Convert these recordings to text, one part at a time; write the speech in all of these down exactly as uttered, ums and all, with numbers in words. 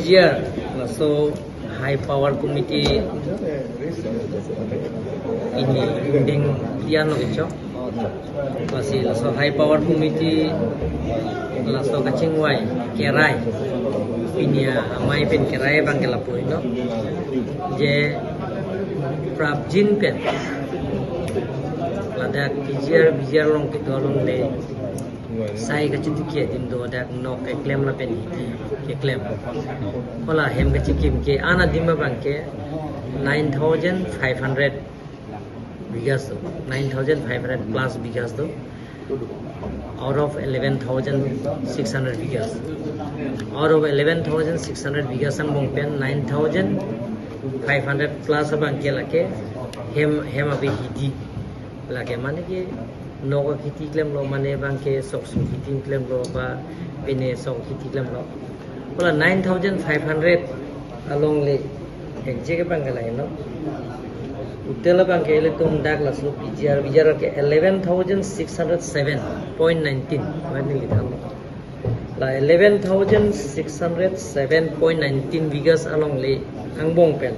Year, laso High Power Committee pini ding tian lo kecho. Lasi laso High Power Committee laso kachingvai kerai, pini amei pen kerai abang ke lapu-i lo. Je prapjin pen ladak P G R, V G R along kedo along le sai kachitiki adim do, dak nok keklem lapen hidi keklem. Hala hem kachikim ke-an adim abang ke nine thousand five hundred bighas do, nine thousand five hundred plus bighas do, out of eleven thousand six hundred bighas. Out of eleven thousand six hundred bighas angbong pen nine thousand five hundred plus abang ke lake hem, hem ave hidi. Lake mane ke nok akhiti klemlo, mane abang ke sok sung khiti klemlo, ba pine sok khiti klemlo. Hala nine thousand five hundred along le henche ke abang ke lahenlo. Total abang ke ilitum dak laso P G R, V G R ke eleven thousand six hundred seven point nineteen. Mane lithan lo. La eleven thousand six hundred seven point nineteen bighas along le angbong pen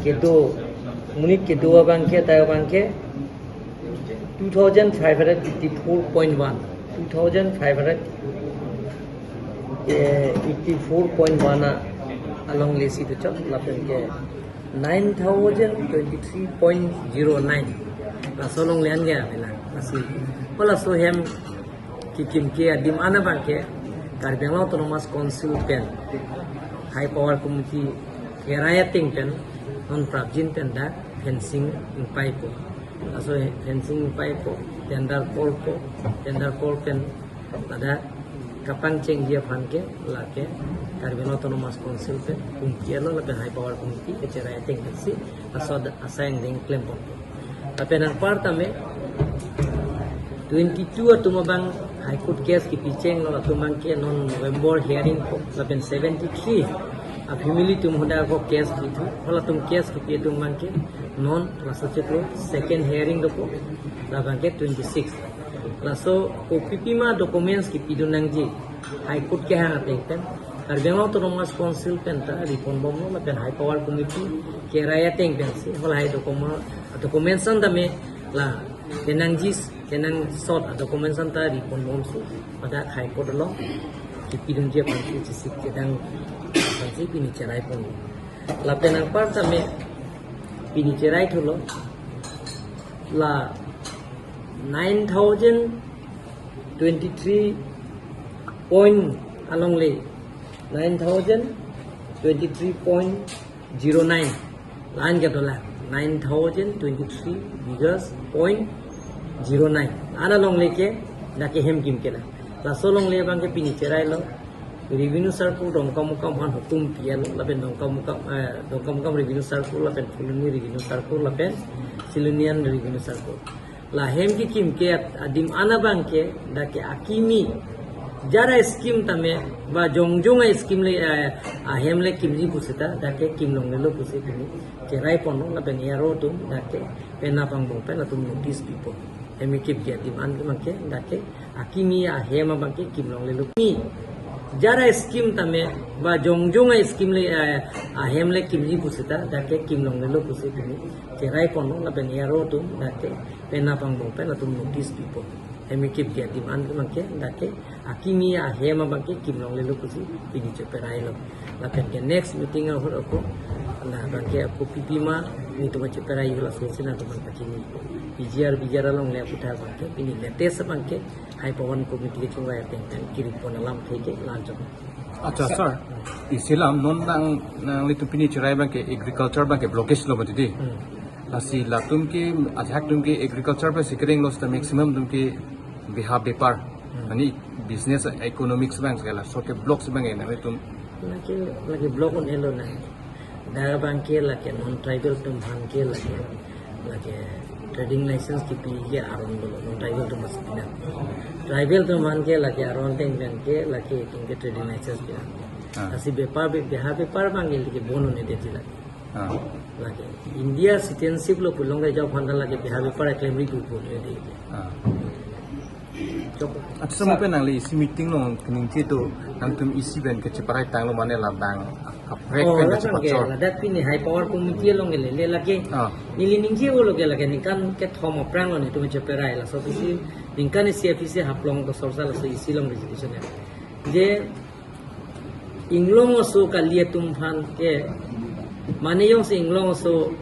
kedo, monit kedo abang ke, ta abang ke two thousand five hundred eighty-four point one, two thousand five hundred eighty-four point one a along le si tu chok, lapen ke nine thousand twenty-three point zero nine. Laso along le an ke ave lang. Lasi, hala laso hem kikim ke adim an abang ke Karbi Anglong Autonomous Council pen High Power Committee kerai ateng pen non prapjin pen dak fencing ingpaipo. Laso fencing ingpaipo, tender call po, tender call pen ladak kapangchengji aphan ke lake Karbi Anglong Autonomous Council pen pumpi-et lo lapen High Power Committee kecherai ateng pensi laso asai angdeng klempon. Lapen anparta me twenty-two atum abang High Court case kipicheng lo, latum abang ke non November hearing po, lapen seventy-three a family atum hadak ako case kithu, halatum case kipi atum abang ke non laso chiklo second hearing dopo, labang ke twenty-six. Laso kopi pima documents kipidun nangji High Court kehang ateng pen Karbi Anglong Autonomous Council pen ta riponbomlo, lapen High Power Committee kerai ateng pensi hala hai document, documents an tame la kenangji, kenangsot a documents an ta riponbomsi pada High Court along kipidunji aphansi chesik chedang aphansi pini cherai pon. Lapen anparta me pini cherai thulo, la nine thousand twenty-three point along le, nine thousand twenty-three point zero nine, la-an ke dola nine thousand twenty-three bighas point zero nine. La-an along le ke dak ke hem kim ke la. Laso along le abang ke pini cherai lo. Revenue Circle Dongkamukam aphan hukum pi-et lo, lapen Dongkamukam, eh, Dongkamukam Revenue Circle, lapen Phuloni Revenue Circle, lapen Silonijan Revenue Circle. La hem kikim ke adim an abang ke dak ke akimi jara scheme tame ba jongjong a scheme le, eh, ahem le kimji pusita dak ke kim longlelo pusi pini cherai ponlo, lapen A R O atum dak ke penap angbong pen latum notice pipo. Hem kikim ke adim an abang ke dak ke akimi ahem abang ke kim longlelo. Mi jara scheme tame ba jongjong a scheme le, eh, ahem le kimji pusita dak ke kim longlelo pusi pini cherai ponlo, lapen A R O atum dak ke penap angbong pen latum notice pipo. Hem kikim ke adim an abang ke dak ke akimi ahem abang ke kim longlelo pusi pini cheperai lo. Lapen ke next meeting ahut ako, la abang ke ako kopi pima nelitum cheperai hula sesi nelitum pachini. P G R, V G R along le aputhak abang ke pini latest abang ke High Power Committee kechungvai ateng pen kiri pon alam ke ke lanjut. Acha, sir. Isi alam non nang, nanglitum pini cherai abang ke agriculture abang ke blockage lo mati di. Hmm. Lasi latum ke, ajahak atum ke agriculture pensi kereng lo seta maximum atum ke beha bepar. Hmm. Mane business economics abang ke laso ke block abang ke nanglitum. Lake, lake block un-elo na. Dak abang ke lake non tribal atum aphan ke lake, lake trading license kipi ke aron dolo, non tribal atum aphan si pinang. Tribal atum aphan ke lake aron ateng pen ke lake itum ke trading license pinang. Ah. Lasi bepar be-, beha bepar abang ke lake bon un-edet lake. Ah. Lake India citizenship lo pulote jok aphan ta lake beha bepar keklemri pu bon un-edet. Ah. Acha, mo pen nangli isi meeting along kaningje do, nangtum isi pen kacheparai tanglo mane labang kaprek Oh, pen labang ke, kachepachor. Ladak pini high power committee along ke lele lake. Ah. Neli ningje-olo ke lake ningkan kethom aphrang lo netum cheparai, laso isi ningkan isi aphi si Haflong to sorsa laso isi along resolution ya. Je inglong aso kali atum aphan ke, mane jongsi inglong aso,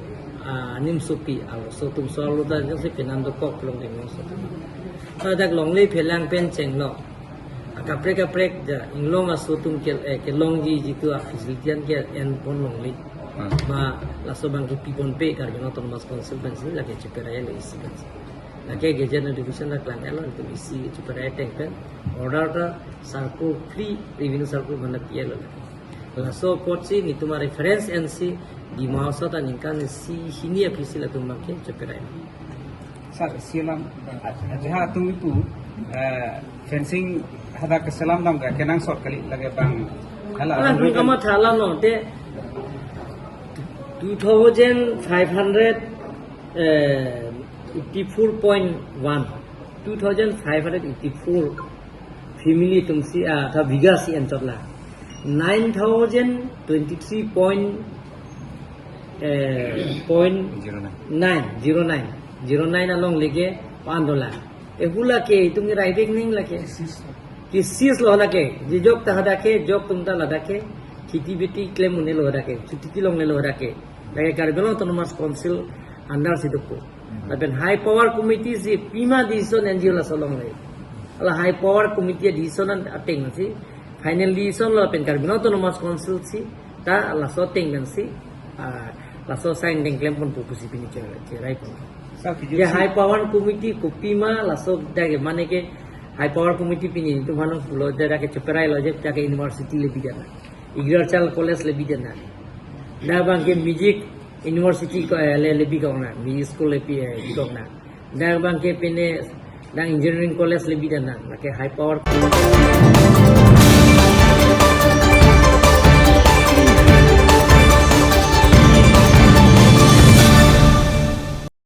ah, nimsopi, ah, aso atum so alo ta jongsi penan dokok long inglong aso atum. Ladak longle phelang pen chenglo. Kaprek kaprek ja inglong aso atum ke, eh, kelongji jitu a facility an ke enpon longle. Hmm. Ba laso abang ke piponpe Karbi Anglong Autonomous Council pensi lake cheparai lo isi pensi. Lake gazette notification la klang lo, netum isi cheparai ateng pen order ta circle three, revenue circle mana P L lo. Laso apotsi netum a reference ensi Dima Hasao ta ningkan isi hini aphi si latum abang ke cheparai. Sir, isi alam, ah, jaha atum ipu, eh, fencing hadak keselam dam ka kenangsot kali lake bang. Hala, Alang already kamatha la no te two thousand five hundred, eh, eighty-four point one, two thousand five hundred eighty-four family atum si, ah, ta bigha si enchot la. Nine thousand twenty-three point, eh, point Zero nine. Nine, zero nine. Zero nine along leke pan dola. E hula ke itum rai bek ning lake. Ki sis lo lake. Je jok ta hadak ke, jok atum ta ladak ke. Kheti beti klem un-e lo hadak ke. Chuti kelong le lo hadak ke. Lake Karbi Anglong Autonomous Council under si dokok. Lapen high power committee si pima decision N G O laso along le. Hala high power committee decision an ateng si final decision lo lapen Karbi Anglong Autonomous Council si ta laso ateng pensi, ah, laso sign dengklem ponpo pusi pini che, cherai pon. Sir, could you Ya see high power committee kopima laso dak ke mane ke high power committee pini netum aphan pulo dak ke cheparai lo je dak ke university le bidan. Agricultural College le bidan na. Dak abang ke music university ko, eh, le, le bikok na, music school le pi, eh, bikok na. Dak abang ke pine dak engineering college le bidan na, lake high power.